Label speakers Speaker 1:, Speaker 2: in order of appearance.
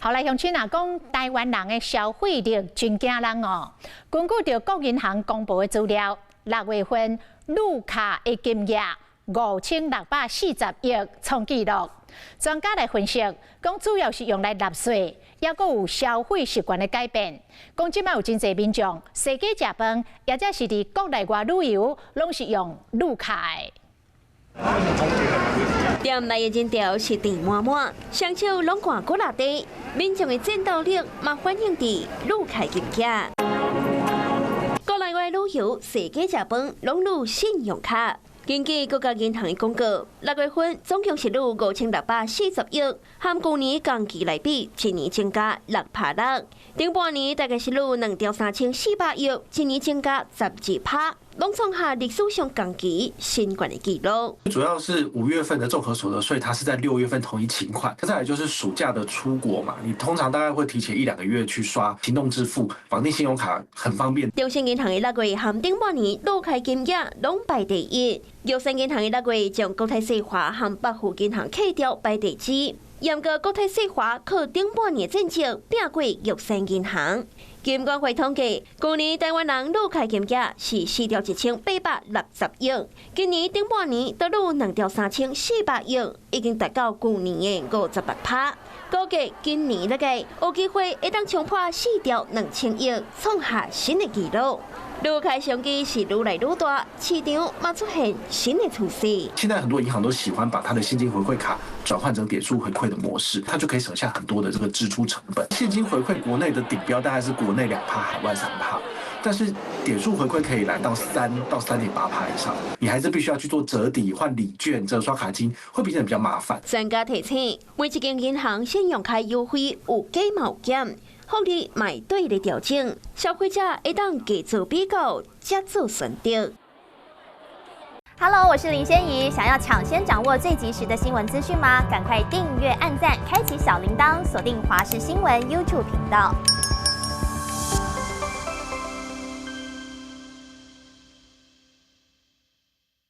Speaker 1: 好來，鄉親啊，講台灣人的消費力真驚人哦。根據著國銀行公布的資料，6月份綠卡的金額5640億創紀錄。專家來分析，講主要是用來納稅，抑閣有消費習慣的改變。講這擺有真濟民眾，踅街食飯，抑者是佇國內外旅遊，攏是用綠卡的。
Speaker 2: 店內的人潮是填滿滿，雙手攏掛骨力低，民眾的戰鬥力嘛反映佇綠卡金額。國內外旅遊、踅街食飯，攏攄信用卡。根據國家銀行的公告，6月份總共是攄5640億，和舊年同期來比，一年增加6%六。頂半年大概是攄2兆3400億，一年增加12%，攏創下歷史上同期新懸的紀錄。
Speaker 3: 主要是5月份的綜合所得稅，它是在6月份統一請款。再來就是暑假的出國嘛，你通常大概會提前一兩個月去刷行動支付，綁定信用卡很方便。
Speaker 2: 中信銀行的6月和頂半年綠卡金額攏排第一，玉山銀行的六月將國泰世華和百富銀行扣掉排第二，毋過國泰世華靠頂半年戰績拚過玉山銀行。金管會統計，舊年台灣人綠卡金額是4兆1860億，今年頂半年都攄2兆3400億，已經達到舊年的56%。估計今年那個有機會會當衝破4兆2000億，創下新的紀錄。綠卡商機是愈來愈大，市場嘛出現新的趨勢。
Speaker 3: 現在很多銀行都喜歡把它的現金回饋卡轉換成點數回饋的模式，它就可以省下很多的這個支出成本。現金回饋國內的頂標大概是國內2%，海外3%，但是點數回饋可以來到3到3.8%以上，你還是必須要去做折抵、換禮券、這刷卡金，會變得比較麻煩。
Speaker 2: 專家提醒，每一間銀行信用卡優惠有加有減。福利嘛對咧調整，消費者會當加做比較，才做選擇。
Speaker 4: Hello，我是林仙怡，想要搶先掌握最及時的新聞資訊嗎？趕快訂閱、按讚、開啟小鈴鐺，鎖定華視新聞 YouTube 頻道。